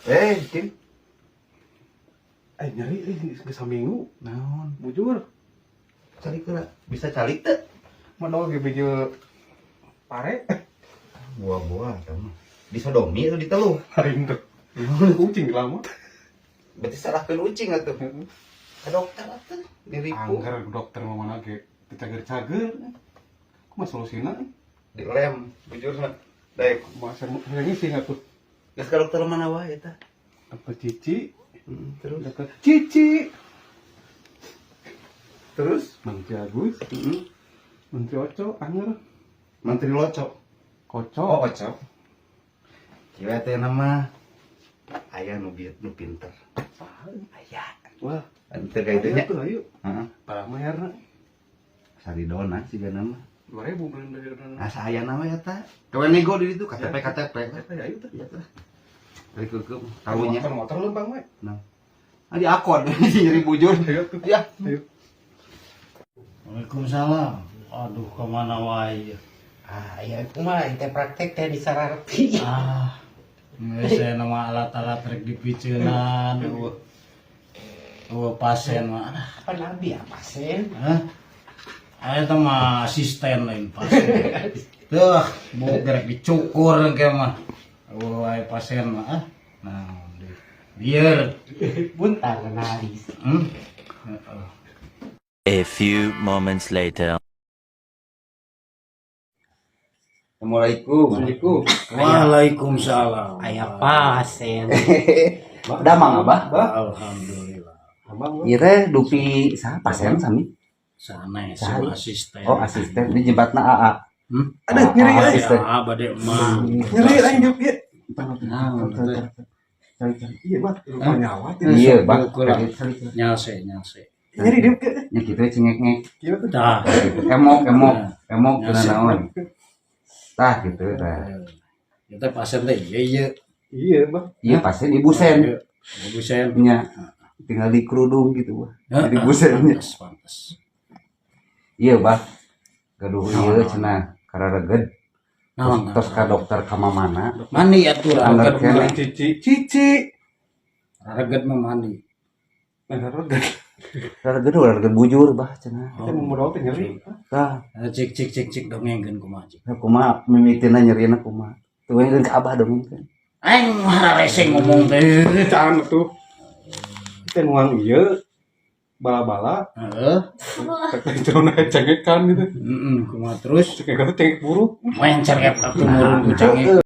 Eh, Cing. Eh, nyeri euy geus saminggu. Naon? Bujur. Calik heula. Bisa calik teu? Mana ge bijil pare. Buah-buah eta mah. Disodomi atau diteluh? Lain tuh. Kucing lama. Berarti salahkeun ucing atuh. Ka dokter atuh diripu. Angger dokter mah mana ge teu cager-cager. Kumaha solusina? Dilem bujurna. Daek. Kumaha saya ngisi atuh. Geus ka dokter mana wae eta? Dokter Cici, Terus dokter Cici, terus Menteri Agus, Menteri Oco, Anger, Menteri Loco. Koco. Oh, Oco. Kieu teh nama aya nu nu pinter. Aya. Wah, Ente ka itu nya. tuh ayo. Heeh. Parah mayarna. Saridona siga nama. 2000 beureun dari. Nah, saya nama eta. Kawan nego di ditu KTP KTP. Eta ya ayo teh. Iya teh. Dari keukeup karunya. Motor motor lempang we. Nah. Ah, diakon nyeri bujur. Ayo tuh. Ya. Ayo. Waalaikumsalam. Aduh, kemana wae? Ah, ya kumaha teh praktek teh di Sararti. Ah, geus saya nama alat-alat rek dipiceunan. Eueuh. Eueuh pasien mah. Ah, Apa nabi apa sen? hah? Aya teh mah asisten lain pasien. Tuh, mau gerek dicukur engke mah. Eueuh wae pasien mah ah. Nah, di biar. Buntar analis. Heeh. A few moments later. Assalamualaikum. Assalamualaikum. Waalaikumsalam. Aya pasien. Damang Abah. Alhamdulillah. Abang. Ieu teh dupi saha pasien sami? Sanes Saha? asisten. Oh, asisten dijebatna AA. Hmm? Aduh, nyeri Ah, euy. asisten. Ah, bade mah. Nyeri aing diuk ieu. Nah, teh. Iya, Bah. Rupa nyawa teh. Iya, Bah. Nyalse, nyalse. Nyeri diuk ieu. Nya kitu cengek-ngek. Kieu tuh. Tah. Emok, emok, emok Nyalse. cenah naon. Tah gitu tah. Kita pasien teh iya iya. Iya, Bah. Iya pasien ibu sen. Ibu sen. Nya tinggal di kerudung gitu, Bah. Jadi busennya. Pantes, pantes. Iya, Bah. Gaduh ieu cenah karareged. Naon? Tos ka dokter ka mamana. Mandi atuh Anggar rareget keneh. mah. Cici, Cici. Rareget mah mandi. Nah, rareget. Rareget rareget bujur, Bah, cenah. Kita mau modal teh nyeri. Tah, Cik cik cik cik dongengkeun kumaha cik. Kumaha mimitina nyerina kumaha. Tuh ka Abah dongengkeun. Aing mah rese ngomong teh. Can tuh. Kita nuang ieu bala-bala. Heeh. Kata celana cengekan gitu. Heeh, kumaha terus? Cengek tuh cengek buruk. Main cengek atuh murun ku cengek.